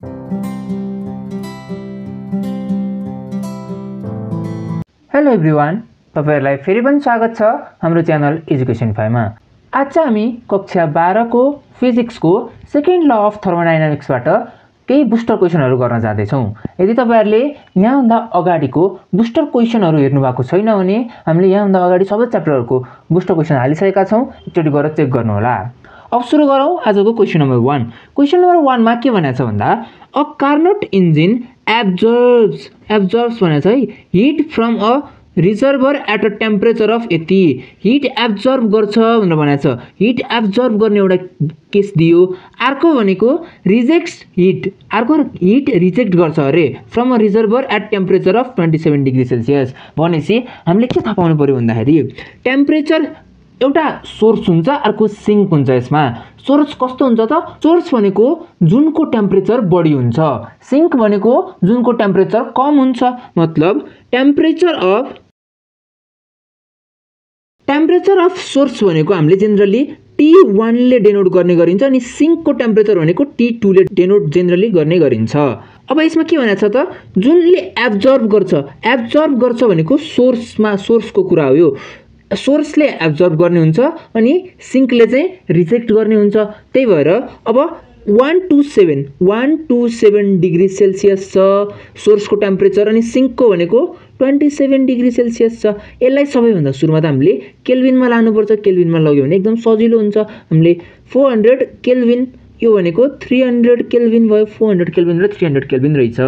Hello everyone, तपाईहरुलाई फेरि पनि स्वागत छ हाम्रो च्यानल एजुकेसन फाइमा। आज चाहिँ हामी कक्षा 12 को फिजिक्सको सेकेन्ड ल अफ थर्मोडायनामिक्सबाट केही बुस्टर क्वेशनहरु गर्न जाँदै छौं। यदि तपाईहरुले यहाँ भन्दा अगाडिको बुस्टर क्वेशनहरु हेर्नु भएको छैन भने हामीले यहाँ भन्दा अगाडि सबै च्याप्टरहरुको बुस्टर क्वेशन हालिसकेका छौं, एकचोटी गएर चेक गर्नु होला। अब सुरु गरौं आजको क्वेशन नम्बर 1। क्वेशन नम्बर 1 मा के भनेको छ भन्दा अ कार्नोट इन्जिन एब्जर्ब्स भनेको छ heat from a reservoir at a temperature of यति हिट एब्जर्ब गर्छ भनेर भनेको छ। हिट एब्जर्ब गर्ने एउटा केस दियो। अर्को भनेको रिजेक्ट्स हिट, अर्को हिट रिजेक्ट गर्छ अरे from a reservoir at temperature of 27 degree Celsius. भनेपछि हामीले के थाहा पाउनु पर्यो भन्दाखेरि टेम्परेचर एउटा सोर्स हुन्छ, अर्को सिंक हुन्छ। यसमा सोर्स कस्तो हुन्छ त? सोर्स भनेको जुनको टेम्परेचर बढी हुन्छ, सिंक भनेको जुनको टेम्परेचर कम हुन्छ। मतलब टेम्परेचर अफ सोर्स भनेको हामीले जनरली T1 ले डेनोट गर्ने गरिन्छ अनि सिंकको टेम्परेचर भनेको T2 ले डेनोट जनरली गर्ने गरिन्छ। अब यसमा के भनेको छ त? जुनले एब्जर्ब गर्छ भनेको सोर्सको कुरा हो। यो सोर्सले एब्जर्ब गर्ने हुन्छ अनि सिंकले चाहिँ रिजेक्ट गर्ने हुन्छ। त्यही भएर अब 127 डिग्री सेल्सियस छ सोर्सको टेम्परेचर अनि सिंकको भनेको 27 डिग्री सेल्सियस छ। यसलाई सबैभन्दा सुरुमा त हामीले केल्भिनमा लानुपर्छ। केल्भिनमा लग्यो भने एकदम सजिलो हुन्छ। हामीले 400 केल्भिन, यो भनेको 300 केल्भिन भयो। 400 केल्भिन र 300 केल्भिन रहेछ।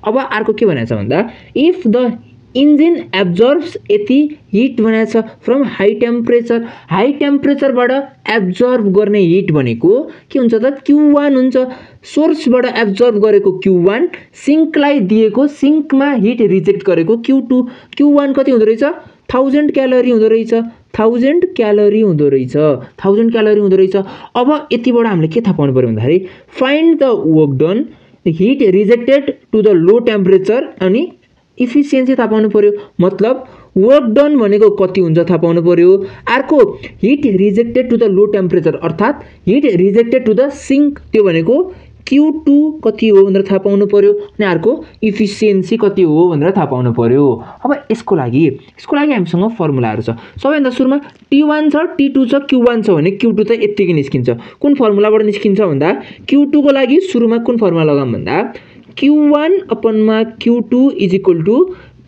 अब अर्को के भनेको छ भन्दा इफ द इन्जिन एब्जर्ब्स यति हिट भनेको छ फ्रम हाई टेम्परेचरबाट एब्जर्ब गर्ने हिट भनेको के हुन्छ त? Q1 हुन्छ। सोर्सबाट एब्जर्ब गरेको Q1, सिंकलाई दिएको सिंकमा हिट रिजेक्ट गरेको Q2। Q1 कति हुँदो रहेछ? 1000 क्यालोरी हुँदो रहेछ। 1000 क्यालोरी हुँदो रहेछ। अब यतिबाट हामीले के थाहा पाउनु पर्यो भन्दाखेरि find the work done, heat rejected to the low temperature अनि इफिसिएन्सी थाहा पाउनु पर्यो। मतलब वर्क डन भनेको कति हुन्छ थाहा पाउनु पर्यो। अर्को heat rejected to the low temperature अर्थात heat rejected to the sink, त्यो भनेको Q2 कति हो भनेर थाहा पाउनु पर्यो। अनि अर्को इफिसिएन्सी कति हो भनेर थाहा पाउनु पर्यो। अब यसको लागि हामीसँग फर्मुलाहरु छ। सबैभन्दा सुरुमा T1 छ, T2 छ, Q1 छ भने Q2 त यतिकै निस्किन्छ। कुन फर्मुलाबाट निस्किन्छ भन्दा Q2 को लागि सुरुमा कुन फर्मुला लगाम भन्दा Q1 अपनमा Q2 is equal to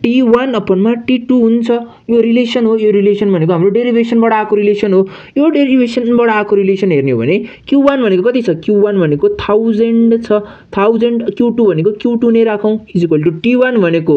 T1 अपनमा T2 हुन्छ। यो रिलेसन हो। यो रिलेसन भनेको हाम्रो डेरिभेसनबाट आएको रिलेसन हो। यो डेरिभेसनबाट आएको रिलेसन हेर्ने हो भने Q1 भनेको कति छ? Q1 भनेको 1000 छ। 1000 Q2 भनेको Q2 नै राखौं इज इक्वल टु T1 भनेको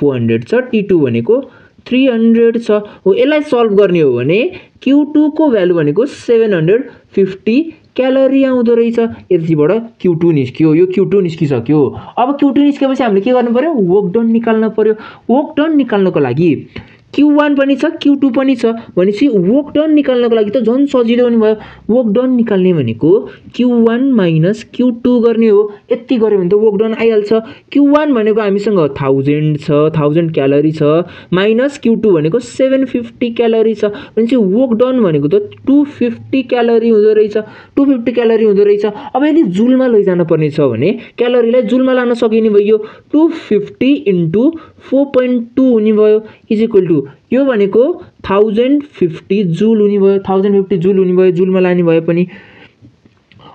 400 छ, T2 भनेको 300 छ। हो यसलाई सल्भ गर्ने हो भने Q2 को भ्यालु भनेको 750 क्यालोरी आउँदो रहेछ। यतिबाट Q2 निस्क्यो। यो Q2 निस्किसक्यो। अब Q2 निस्केपछि हामीले के गर्नु पर्यो? वर्क डन निकाल्न पर्यो। वर्क डन निकाल्नको लागि Q1 पनि छ, Q2 पनि छ भनेपछि वर्क डन निकाल्नको लागि त झन् सजिलो हुने भयो। वर्क डन निकाल्ने भनेको Q1 माइनस Q2 गर्ने हो। यति गर्यो भने त वर्क डन आइहाल्छ। Q1 भनेको हामीसँग 1000 छ, 1000 क्यालोरी छ, माइनस Q2 भनेको 750 क्यालोरी छ भनेपछि वर्क डन भनेको त 250 क्यालोरी हुँदो रहेछ। 250 क्यालोरी हुँदो रहेछ। अब यदि जुलमा लैजान पर्ने छ भने क्यालोरीलाई जुलमा लान सकिने भयो। 250 * 4.2 हुने भयो इज इक्वल टु यो भनेको 1050 जुल हुने भयो। 1050 जुल हुने भयो जुलमा लाने भए पनि।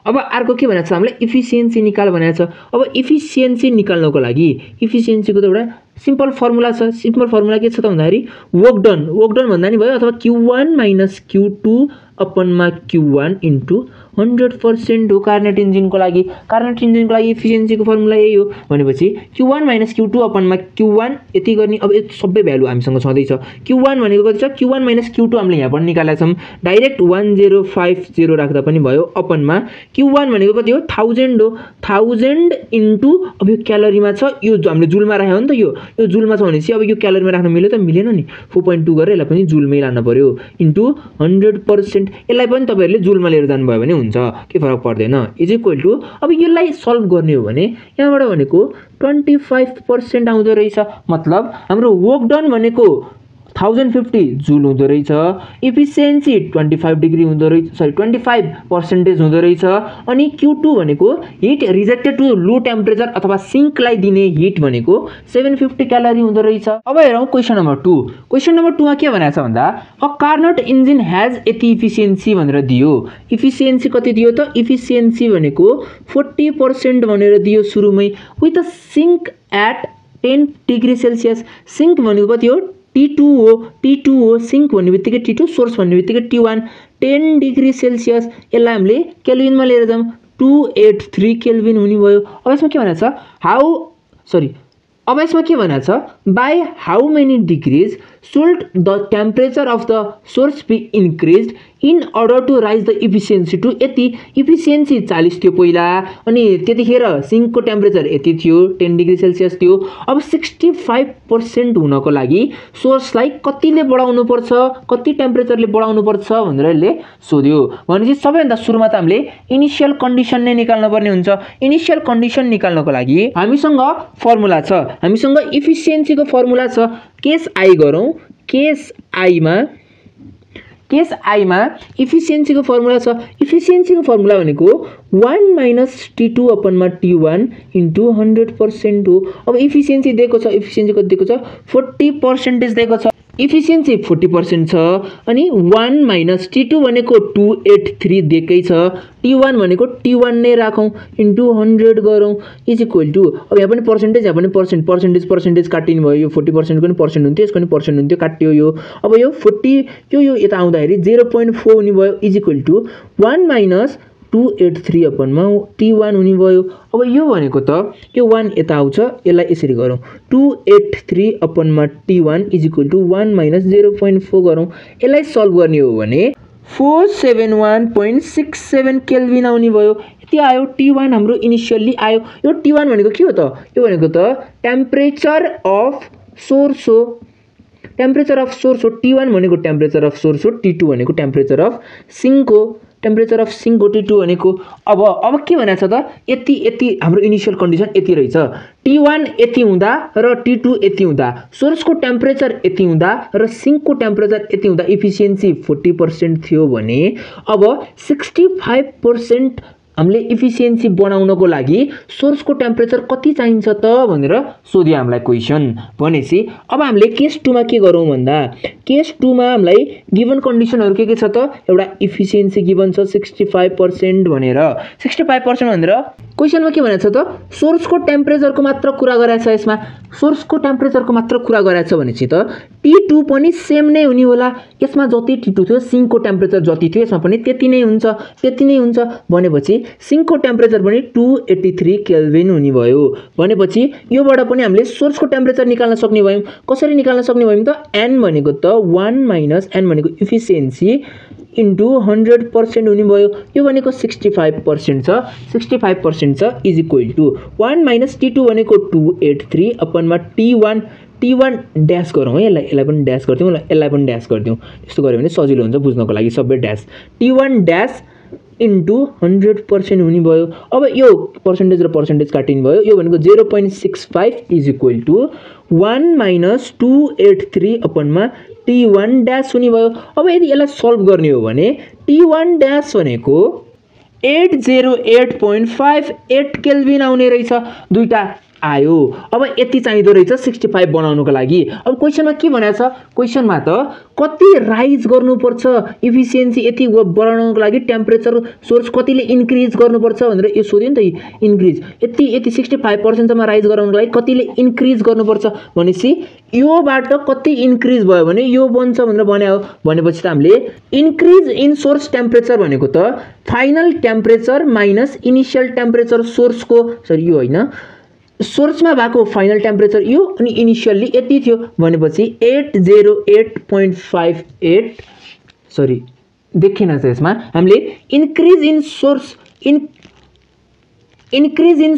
अब अर्को के भनेको छ? हामीले इफिसिएन्सी निकाल भनेको छ। अब इफिसिएन्सी निकाल्नको लागि इफिसिएन्सीको त एउटा सिम्पल फर्मुला छ। सिम्पल फर्मुला के छ त भन्दाखेरि वर्क डन भन्दा नि भयो अथवा Q1 minus Q2 अपनमा Q1 into 100% हो कार्नेट इन्जिनको लागि। कार्नेट इन्जिनको लागि इफिसिएन्सीको फर्मुला यही हो भनेपछि Q1 माइनस Q2 अपनमा Q1 यति गर्ने। अब यो सबै भ्यालु हामीसँग छँदै छ। Q1 भनेको कति छ? Q1 माइनस Q2 हामीले यहाँ पनि निकालेका छौं। डाइरेक्ट 1050 राख्दा पनि भयो। अपनमा Q1 भनेको कति हो? 1000 हो। 1000 इन्टु अब यो क्यालोरीमा छ, यो हामीले जुलमा राख्यो नि त। यो जुलमा छ भनेपछि अब यो क्यालोरीमा राख्न मिल्यो त? मिलेन नि। 4.2 गरेर यसलाई पनि जुलमै लान पर्यो इन्टु 100%। यसलाई पनि तपाईहरुले जुलमा लिएर जानु भयो भने हुन्छ, के फरक पर्दैन। इज इक्वल टु अब यसलाई सल्भ गर्ने हो भने यहाँबाट भनेको 25% आउँदो रहेछ। मतलब हाम्रो वर्क डन भनेको 1050 जुल हुँदो रहेछ इफिसियन्सी 25 डिग्री हुँदो रहेछ 25% हुँदो रहेछ अनि Q2 भनेको heat rejected to low temperature अथवा सिंकलाई दिने हिट भनेको 750 क्यालोरी हुँदो रहेछ अब हेरौं क्वेशन नम्बर 2 क्वेशन नम्बर 2 मा के भनेको छ भन्दा अ कार्नोट इन्जिन हैज यति इफिसियन्सी भनेर दियो इफिसियन्सी कति दियो त इफिसियन्सी भनेको 40% भनेर दियो सुरुमै with a sink at 10 degree Celsius sink भनेको कति हो T2 हो सिंक भन्ने बित्तिकै T2 सोर्स भन्ने बित्तिकै T1 10 डिग्री सेल्सियस यसलाई हामीले केल्भिनमा लिएर जाउँ 283 केल्भिन हुने भयो अब यसमा के भनेको छ by how many degrees should the temperature of the source be increased in order to raise the efficiency to यति इफिसियन्सी 40 थियो पहिला अनि त्यतिखेर सिंकको टेम्परेचर यति थियो 10 डिग्री सेल्सियस थियो अब 65% हुनको लागि सोर्सलाई कतिले बढाउनु पर्छ कति टेम्परेचरले बढाउनु पर्छ भनेर यसले सोध्यो भनेपछि सबैभन्दा सुरुमा त हामीले इनिशियल कन्डिसन नै निकाल्नु पर्ने हुन्छ इनिशियल कन्डिसन निकाल्नको लागि हामीसँग फर्मुला छ हामीसँग इफिसियन्सीको फर्मुला छ केस आई गरौँ केस आई मा इफिसियन्सीको फर्मुला छ इफिसियन्सीको फर्मुला भनेको 1 - T2 अपन मा T1 इन्टु 100% हो अब इफिसियन्सी दिएको छ इफिसियन्सी कति दिएको छ 40% दिएको छ इफिसियन्सी 40% छ अनि 1 - T2 भनेको 283 दिएकै छ T1 भनेको T1 नै राखौं इन्टु 100 गरौँ इज इक्वल टु अब यहाँ पनि पर्सेन्टेज यहाँ पनि पर्सेन्टेज काटिनु भयो यो 40% को नि पर्सेन्ट हुन्थ्यो यसको नि पर्सेन्ट हुन्थ्यो काट्यो यो अब यो 40 यो यता आउँदाखेरि 0.4 हुने भयो इज इक्वल टु 1 - 283 अपन मा T1 हुने भयो अब यो भनेको त यो 1 यता आउँछ यसलाई यसरी गरौँ 283 अपन मा T1 इज इक्वल टु 1 - 0.4 गरौँ यसलाई सल्भ गर्ने हो भने 471.67 केल्भिन आउने भयो यति आयो T1 हाम्रो इनिशियली आयो यो T1 भनेको के हो त यो भनेको त टेम्परेचर अफ सोर्स हो T1 भनेको टेम्परेचर अफ सोर्स हो T2 भनेको टेम्परेचर अफ सिंक हो T2 भनेको अब के भनेको छ त यति हाम्रो इनिशियल कन्डिसन यति रहेछ T1 यति हुँदा र T2 यति हुँदा सोर्सको टेम्परेचर यति हुँदा र सिंकको टेम्परेचर यति हुँदा इफिसियन्सी 40% थियो भने अब 65% हामीले इफिसियन्सी बनाउनको लागि सोर्सको टेम्परेचर कति चाहिन्छ त भनेर सोध्यो हामीलाई क्वेशन भनेपछि अब हामीले केस 2 मा के गरौँ भन्दा केस 2 मा हामीलाई गिवन कन्डिसनहरु के छ त एउटा इफिसियन्सी गिवन छ 65% भनेर 65% भनेर क्वेशनमा के भनेको छ त सोर्सको टेम्परेचरको मात्र कुरा गरेछ यसमा सोर्सको टेम्परेचरको मात्र कुरा गरेछ भनेपछि त T2 पनि सेम नै हुने होला यसमा जति T2 थियो सिंकको टेम्परेचर जति थियो यसमा पनि त्यति नै हुन्छ भनेपछि सिंकको टेम्परेचर पनि 283 केल्भिन हुने भयो भनेपछि योबाट पनि हामीले सोर्सको टेम्परेचर निकाल्न सक्ने भयौं कसरी निकाल्न सक्ने भयौं त n भनेको त 1 - n भनेको इफिसियन्सी इन्टु 100% हुने भयो यो भनेको 65% छ 65% छ इज इक्वल टु 1 - T2 भनेको 283 अपन मा T1 ड्याश गरौँ है यसलाई पनि ड्याश गर्दियौ यसलाई पनि ड्याश गर्दियौ यस्तो गर्यो भने सजिलो हुन्छ बुझ्नको लागि सबै ड्याश T1 ड्याश इन्टु 100% हुने भयो अब यो पर्सेन्टेज र पर्सेन्टेज काटिनु भयो यो भनेको 0.65 इज इक्वल टु 1 - 283 अपन मा T1 ड्याश हुने भयो अब यदि यसलाई सल्भ गर्ने हो भने T1 ड्याश भनेको 808.58 केल्भिन आउने रहेछ दुईटा आयो अब यति चाहिदो रहेछ 65 बनाउनको लागि अब क्वेशनमा के भनेको छ क्वेशनमा त कति राइज गर्नुपर्छ इफिसियन्सी यति बढाउनको लागि टेम्परेचर सोर्स कतिले इन्क्रिज गर्नुपर्छ भनेर यो सोध्यो नि त इन्क्रिज यति 65% सम्म राइज गराउनको लागि कतिले इन्क्रिज गर्नुपर्छ भनेसी योबाट कति इन्क्रिज भयो भने यो बन्छ भनेर भने हो भनेपछि त हामीले इन्क्रिज इन सोर्स टेम्परेचर भनेको त final temperature minus initial temperature सोर्सको सरी यो हैन सोर्समा भएको फाइनल टेम्परेचर यो अनि इनिशियली यति थियो भनेपछि 808.58 सरी देखिन छ यसमा हामीले इन्क्रिज इन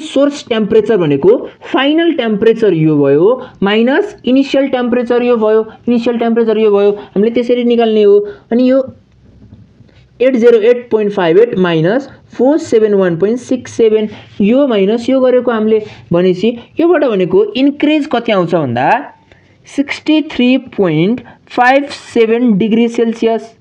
सोर्स टेम्परेचर भनेको फाइनल टेम्परेचर यो भयो माइनस इनिशियल टेम्परेचर यो भयो हामीले त्यसरी निकाल्ने हो अनि यो 808.58 माइनस 471.67 यो माइनस यो गरेको हामीले भनेसी योबाट भनेको इन्क्रिज कति आउँछ भन्दा 63.9 57 डिग्री सेल्सियस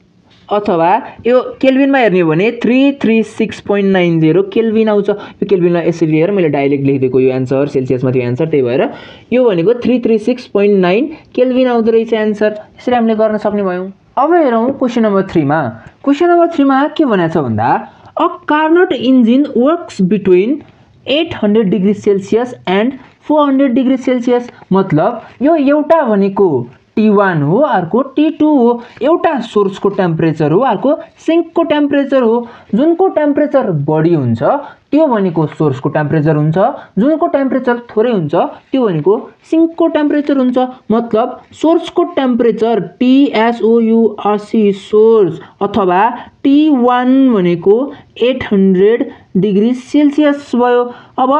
अथवा यो केल्भिनमा हेर्ने हो भने 336.90 केल्भिन आउँछ। यो केल्भिनलाई यसरी लिएर मैले डाइरेक्ट लेखिदिएको यो एन्सर, सेल्सियसमा थियो एन्सर, त्यही भएर यो भनेको 336.9 केल्भिन आउँदो रहेछ एन्सर। यसरी हामीले गर्न सक्ने भयौँ। अब हेरौँ क्वेसन नम्बर 3 मा। क्वेसन नम्बर 3 मा के भनेको छ भन्दा a Carnot engine works between 800 degree Celsius and 400 degree Celsius. मतलब यो एउटा भनेको T1 हो, अर्को T2 हो। एउटा सोर्सको टेम्परेचर हो, अर्को सिङ्कको टेम्परेचर हो। जुनको टेम्परेचर बढी हुन्छ त्यो भनेको सोर्सको टेम्परेचर हुन्छ, जुनको टेम्परेचर थोरै हुन्छ त्यो भनेको सिङ्कको टेम्परेचर हुन्छ। मतलब सोर्सको टेम्परेचर TSOURC सोर्स अथवा T1 भनेको 800 डिग्री सेल्सियस भयो। अब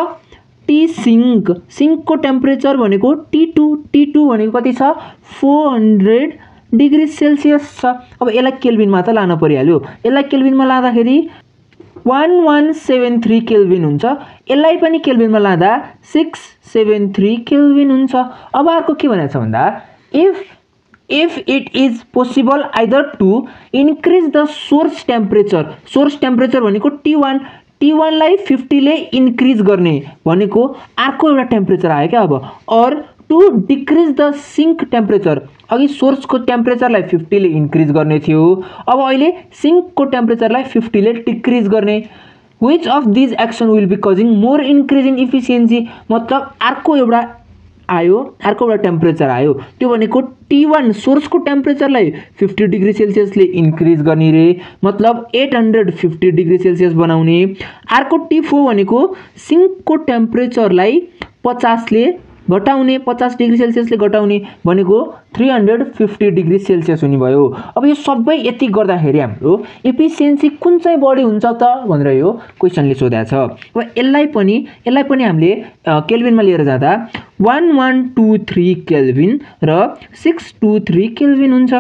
टी सिङ्कको टेम्परेचर भनेको T2 भनेको कति छ 400 डिग्री सेल्सियस छ। अब यसलाई केल्भिनमा त लान परिहाल्यो। यसलाई केल्भिनमा लाँदाखेरि 1173 केल्भिन हुन्छ। यसलाई पनि केल्भिनमा लाँदा 673 केल्भिन हुन्छ। अब अर्को के भनेको छ भन्दा if it is possible either to increase the source temperature भनेको T1 लाई 50 ले इन्क्रिज गर्ने भनेको अर्को एउटा टेम्परेचर आयो क्या। अब or to decrease the sink temperature, अघि सोर्सको टेम्परेचरलाई 50 ले इन्क्रिज गर्ने थियो, अब अहिले सिङ्कको टेम्परेचरलाई 50 ले डिक्रिज गर्ने। Which of these action will be causing more increase in efficiency. मतलब अर्को एउटा टेम्परेचर आयो, त्यो भनेको T1 सोर्सको टेम्परेचरलाई 50 डिग्री सेल्सियसले इन्क्रिज गर्ने रे। मतलब 850 डिग्री सेल्सियस बनाउने। अर्को T4 भनेको सिङ्कको टेम्परेचरलाई 50 ले घटाउने, 50 डिग्री सेल्सियसले घटाउने भनेको 350 डिग्री सेल्सियस हुने भयो। अब यो सबै यति गर्दाखेरि हाम्रो इफिसियन्सी कुन चाहिँ बढी हुन्छ त भनेर यो क्वेसनले सोधेको छ। अब यसलाई पनि हामीले केल्भिनमा लिएर जाँदा 1123 केल्भिन र 623 केल्भिन हुन्छ।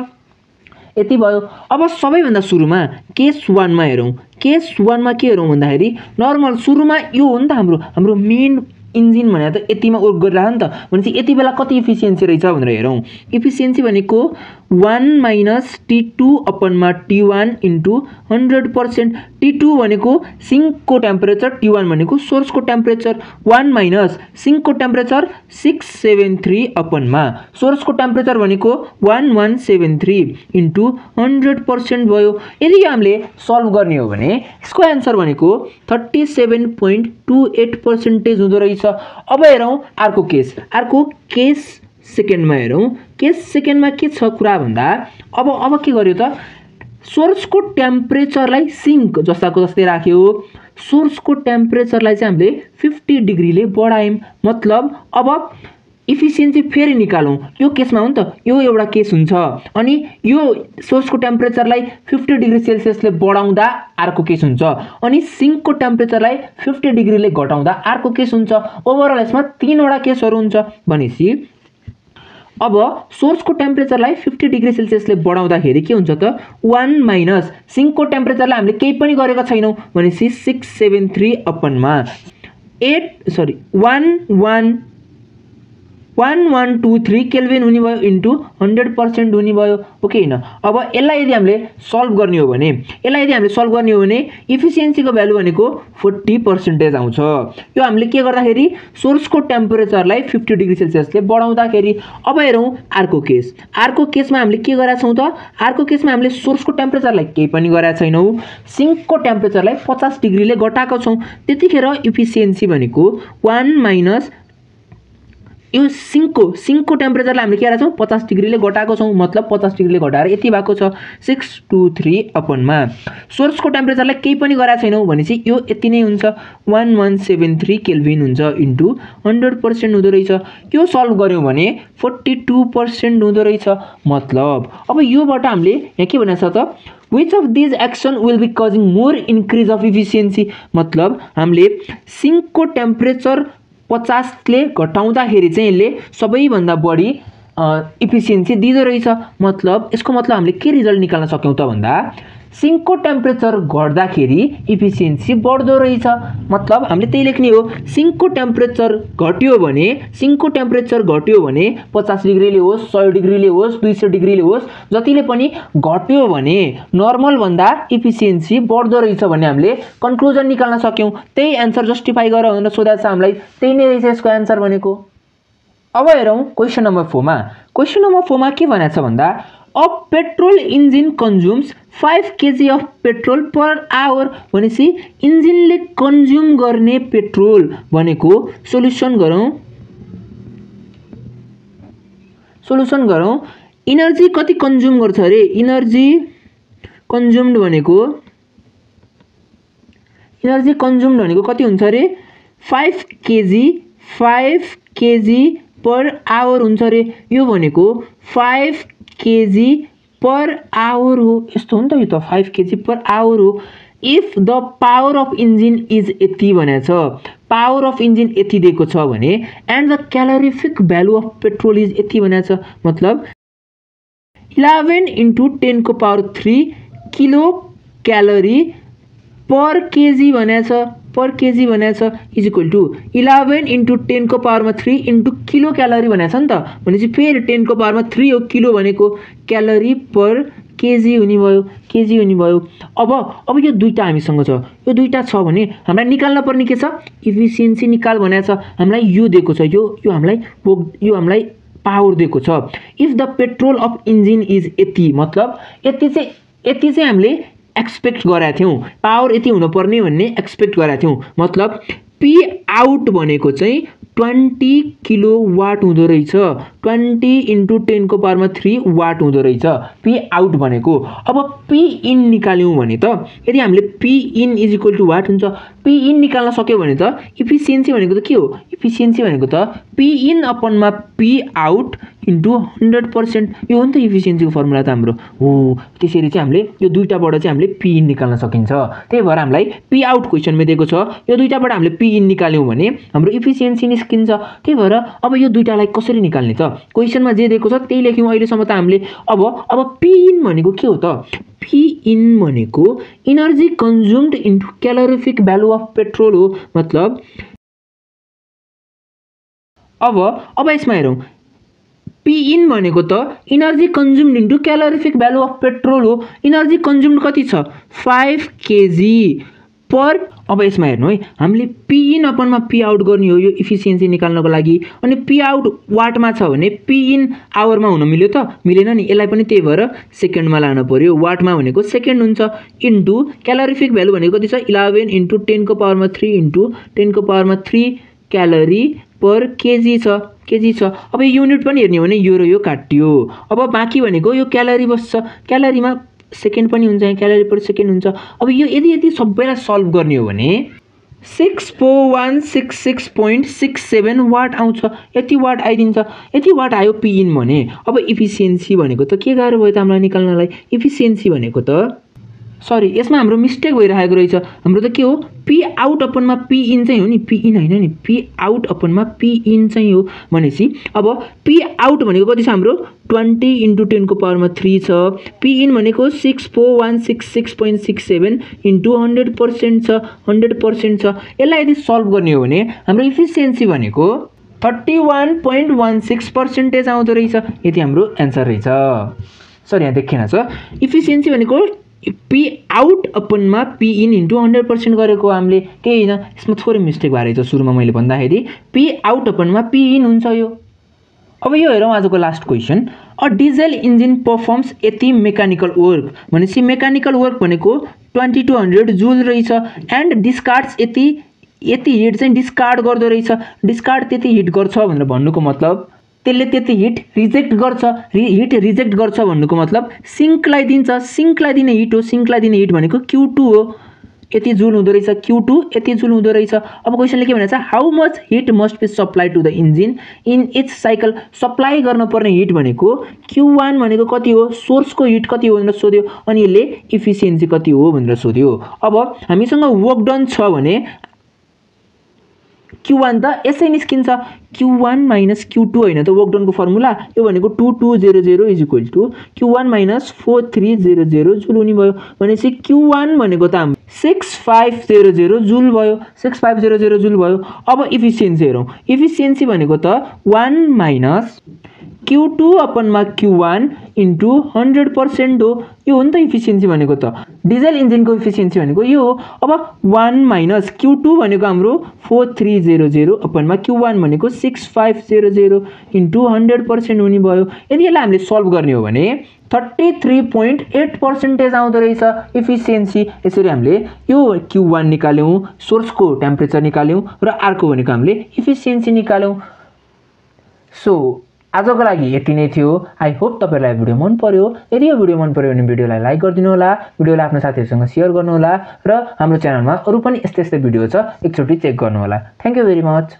यति भयो। अब सबैभन्दा सुरुमा केस 1 मा हेरौँ। केस 1 मा के हेरौँ भन्दाखेरि नर्मल सुरुमा यो हो नि त हाम्रो मेन इन्जिन भनेर त यतिमा वर्क गरिरहेको नि त, भनेपछि यति बेला कति इफिसियन्सी रहेछ भनेर हेरौँ। इफिसियन्सी भनेको 1 minus T2 अपनमा T1 into 100%। T2 भनेको सिङ्कको टेम्परेचर, T1 भनेको सोर्सको टेम्परेचर। 1 माइनस सिङ्कको टेम्परेचर 673 अपनमा सोर्सको टेम्परेचर भनेको 1173 इन्टु 100% भयो। यदि हामीले सल्भ गर्ने हो भने यसको एन्सर भनेको 37.28% हुँदो रहेछ। अब हेरौँ अर्को केस सेकेन्डमा हेरौँ। केस सेकेन्डमा के छ कुरा भन्दा अब के गर्यो त सोर्सको टेम्परेचरलाई सिङ्क जस्ताको जस्तै राख्यो। सोर्सको टेम्परेचरलाई चाहिँ हामीले 50 डिग्रीले बढायौँ। मतलब अब इफिसियन्सी फेरि निकालौँ। यो केसमा हो नि त, यो एउटा केस हुन्छ। अनि यो सोर्सको टेम्परेचरलाई 50 डिग्री सेल्सियसले बढाउँदा अर्को केस हुन्छ, अनि सिङ्कको टेम्परेचरलाई 50 डिग्रीले घटाउँदा अर्को केस हुन्छ। ओभरअल यसमा 3 वटा केसहरू हुन्छ। भनेपछि अब सोर्सको टेम्परेचरलाई 50 डिग्री सेल्सियसले बढाउँदाखेरि के हुन्छ त 1 माइनस सिङ्कको टेम्परेचरलाई हामीले केही पनि गरेका छैनौँ भनेपछि 673 अपनमा 1123 केल्भिन हुने भयो इन्टु 100% हुने भयो। ओके हैन। अब यसलाई यदि हामीले सल्भ गर्ने हो भने इफिसियन्सीको भ्यालु भनेको 40% आउँछ। यो हामीले के गर्दाखेरि सोर्सको टेम्परेचरलाई 50 डिग्री सेल्सियसले बढाउँदाखेरि। अब हेरौँ अर्को केसमा हामीले के गरेका छौँ त, अर्को केसमा हामीले सोर्सको टेम्परेचरलाई केही पनि गरेका छैनौँ, सिङ्कको टेम्परेचरलाई 50 डिग्रीले घटाएको छौँ। त्यतिखेर इफिसियन्सी भनेको 1 माइनस यो सिङ्कको टेम्परेचरलाई हामीले के गरेका छौँ 50 डिग्रीले घटाएको छौँ। मतलब 50 डिग्रीले घटाएर यति भएको छ 623 अपनमा सोर्सको टेम्परेचरलाई केही पनि गरेका छैनौँ भनेपछि यो यति नै हुन्छ 1173 केल्भिन हुन्छ इन्टु 100% हुँदो रहेछ। यो सल्भ गर्यौँ भने 42% हुँदो रहेछ। मतलब अब योबाट हामीले यहाँ के भनेको छ त Which of these action will be causing more increase of efficiency। मतलब हामीले सिङ्कको टेम्परेचर 50 ले घटाउँदाखेरि चाहिँ यसले सबैभन्दा बढी इफिसियन्सी दिँदो रहेछ। मतलब यसको मतलब हामीले के रिजल्ट निकाल्न सक्यौँ त भन्दा सिङ्कको टेम्परेचर घट्दाखेरि इफिसियन्सी बढ्दो रहेछ। मतलब हामीले त्यही लेख्ने हो, सिङ्कको टेम्परेचर घट्यो भने 50 डिग्रीले होस्, 100 डिग्रीले होस्, 200 डिग्रीले होस्, जतिले पनि घट्यो भने नर्मल भन्दा इफिसियन्सी बढ्दो रहेछ भन्ने हामीले कन्क्लुजन निकाल्न सक्यौं। त्यही एन्सर जस्टिफाई गर भनेर सोधेको छ हामीलाई, त्यही नै रहेछ यसको एन्सर भनेको। अब हेरौं क्वेशन नम्बर 4 मा। क्वेशन नम्बर 4 मा के भनेको छ भन्दा a petrol engine consumes 5 kg of petrol per hour भनेपछि इन्जिनले कन्ज्युम गर्ने पेट्रोल भनेको सोलुसन गरौँ। इनर्जी कति कन्ज्युम गर्छ रे? इनर्जी कन्ज्युम्ड भनेको कति हुन्छ रे? 5 kg पर आवर हुन्छ रे। यो भनेको 5 kg पर आवर हो। यस्तो हो नि त, यो त 5 kg पर आवर हो। If the power of engine is यति भनेछ, पावर अफ इन्जिन यति दिएको छ भने and the calorific value of petrol is यति भनेछ, मतलब 11 × 10⁻³ किलो क्यालोरी पर केजी भनेछ, is equal to 11 × 10⁻³ into kilo calorie भनेछ नि त। भनेपछि फेरि 10⁻³ हो, किलो भनेको क्यालोरी पर केजी हुने भयो। अब यो दुईटा हामीसँग छ, यो दुईटा छ भने हामीलाई निकाल्न पर्ने के छ? इफिसियन्सी निकाल भनेछ। हामीलाई यो दिएको छ, यो हामीलाई पावर दिएको छ। If the petrol of engine is यति, मतलब यति चाहिँ हामीले एक्सपेक्ट गरेका थियौं, पावर यति हुन पर्ने भन्ने एक्सपेक्ट गरेका थियौं। मतलब पी आउट भनेको चाहिँ 20 किलोवाट हुँदो रहेछ, 20 × 10⁻³ वाट हुँदो रहेछ पी आउट भनेको। अब पी इन निकाल्यौं भने त, यदि हामीले P in is equal to watt हुन्छ, पी इन निकाल्न सक्यो भने त इफिसियन्सी भनेको त के हो? इफिसियन्सी भनेको त पी इन अपनमा पी आउट इन्टु 100%, यो हो नि त इफिसियन्सीको फर्मुला त हाम्रो हो। त्यसरी चाहिँ हामीले यो दुईटाबाट चाहिँ हामीले पी इन निकाल्न सकिन्छ। त्यही भएर हामीलाई पी आउट क्वेशनमा दिएको छ, यो दुईटाबाट हामीले पी इन निकाल्यौं भने हाम्रो इफिसियन्सी निस्किन्छ। त्यही भएर अब यो दुईटालाई कसरी निकाल्ने त? क्वेशनमा जे दिएको छ त्यही लेख्यौं अहिलेसम्म त हामीले। अब पी इन भनेको के हो त? पी इन भनेको energy consumed into calorific value of petrol हो। मतलब अब यसमा हेरौं, पी इन भनेको त energy consumed into calorific value of petrol हो। इनर्जी कन्ज्युम्ड कति छ? 5 kg पर। अब यसमा हेर्नु है, हामीले पी इन अपनमा पी आउट गर्ने हो यो इफिसियन्सी निकाल्नको लागि। अनि पी आउट वाटमा छ भने पी इन आवरमा हुन मिल्यो त? मिलेन नि, यसलाई पनि त्यही भएर सेकेन्डमा लानु पर्यो। वाटमा भनेको सेकेन्ड हुन्छ, इन्टु क्यालोरिफिक भ्यालु भनेको कति छ? 11 × 10⁻³ इन्टु 10⁻³ क्यालोरी पर केजी छ। अब यो युनिट पनि हेर्ने हो भने यो र यो काटियो। अब बाँकी भनेको यो क्यालोरी बस्छ, क्यालोरीमा सेकेन्ड पनि हुन्छ, यहाँ क्यालोरी पर सेकेन्ड हुन्छ। अब यो यदि सबैलाई सल्भ गर्ने हो भने 64166.67 वाट आउँछ, यति वाट आइदिन्छ। यति वाट आयो पी इन भने। अब इफिसियन्सी भनेको त के गाह्रो भयो त हामीलाई निकाल्नलाई? इफिसियन्सी भनेको त सरी, यसमा हाम्रो मिस्टेक भइरहेको रहेछ। हाम्रो त के हो? पी आउट अपनमा पी इन चाहिँ हो नि, पी इन होइन नि, पी आउट अपनमा पी इन चाहिँ हो। भनेपछि अब पी आउट भनेको कति छ हाम्रो? 20 × 10⁻³ छ। पी इन भनेको 64166.67 इन्टु 100% छ, 100% छ। यसलाई यदि सल्भ गर्ने हो भने हाम्रो इफिसियन्सी भनेको 31.16% आउँदो रहेछ। यति हाम्रो एन्सर रहेछ। सरी, यहाँ देखिएन छ। इफिसियन्सी भनेको पी आउट अपनमा पी इन इन्टु 100% गरेको हामीले, केही होइन। यसमा थोरै मिस्टेक भएर रहेछ सुरुमा मैले भन्दाखेरि पी आउट अपनमा पी इन हुन्छ यो। अब यो हेरौँ आजको last question. A diesel engine performs यति मेकानिकल वर्क भनेपछि मेकानिकल वर्क भनेको 2200 जुल रहेछ। एन्ड डिस्कार्ड्स यति हिट चाहिँ डिस्कार्ड गर्दो रहेछ। डिस्कार्ड त्यति हिट गर्छ भनेर भन्नुको मतलब त्यसले त्यति हिट रिजेक्ट गर्छ भन्नुको मतलब सिङ्कलाई दिन्छ, सिङ्कलाई दिने हिट हो। सिङ्कलाई दिने हिट भनेको Q2 हो, यति जुल हुँदो रहेछ। Q2 यति जुल हुँदो रहेछ। अब क्वेशनले के भनेछ? How much heat must be supply to the engine in each cycle. Supply गर्नुपर्ने हिट भनेको Q1 भनेको कति हो? सोर्सको हिट कति हो भनेर सोध्यो। अनि यसले इफिसियन्सी कति हो भनेर सोध्यो। अब हामीसँग वर्क डन छ भने Q1 त यसै निस्किन्छ Q1 - Q2 हैन त वर्क डनको फर्मुला यो भनेको 2200 इज इक्वल टु Q1 - 4300 जुल हुने भयो भनेपछि Q1 भनेको त हाम्रो 6500 जुल भयो 6500 जुल भयो अब इफिसिएन्सी हेरौं इफिसिएन्सी भनेको त 1 - Q2 अपनमा Q1 इन्टु 100% हो यो हो नि त इफिसिएन्सी भनेको त डिजेल इन्जिनको इफिसिएन्सी भनेको यो हो अब 1 - Q2 भनेको हाम्रो 4300 अपनमा Q1 भनेको 6500 इन्टु 100% हुने भयो यदि यसलाई हामीले सल्भ गर्ने हो भने 33.8% आउँदो रहेछ इफिसिएन्सी यसरी हामीले यो Q1 निकाल्यौं सोर्सको टेम्परेचर निकाल्यौं र अर्को भनेको हामीले इफिसिएन्सी निकाल्यौं सो आजको लागि यति नै थियो आई होप तपाईहरुलाई भिडियो मन पर्यो यदि यो भिडियो मन पर्यो भने भिडियोलाई लाइक गरिदिनु होला भिडियोलाई आफ्नो साथीहरुसँग शेयर गर्नु होला र हाम्रो च्यानलमा अरु पनि यस्तै भिडियो छ एकचोटी चेक गर्नु होला थ्यांक यू भेरी मच